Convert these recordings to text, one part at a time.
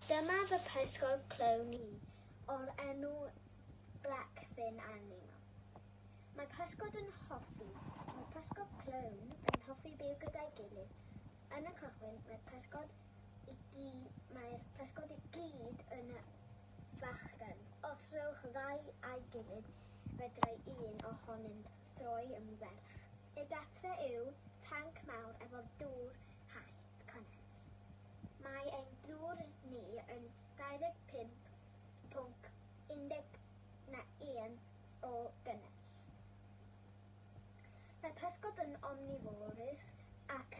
Dyma fy pysgod clown i, o'r enw Blackfin a Nemo. Mae pysgod yn hoffi, mae pysgod clown yn hoffi byw gyda'i gilydd. Yn y cychwyn, mae'r pysgod i gyd, mae'r pysgod i gyd yn fachgen. Os rhowch ddau a'i gilydd, fedrai un ohonynt throi yn ferch. Ei gartre yw tanc mawr efo dŵr hallt cynnes. Mae ein dŵr ni yn 25.11 o gynnes. Mae pysgod yn omnivorous ac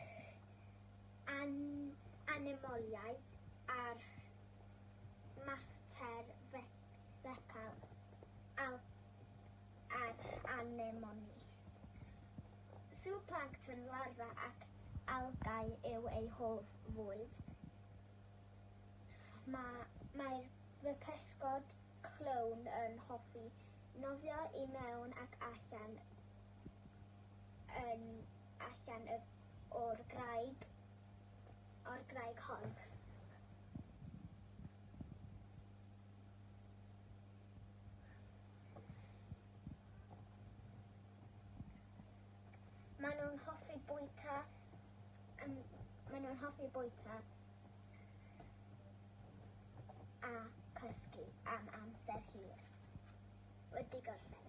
animoliau ar mater fecal a'r anemoni. Zooplankton, larfa ac algâu yw ei hoff fwyd. Mae'r fy pysgod clown yn hoffi nofio i mewn ac allan yn allan y, o'r graig o'r graig hon. Maen nhw'n hoffi bwyta, maen nhw'n hoffi bwyta a cysgu am amser hir. Wedi gorffen.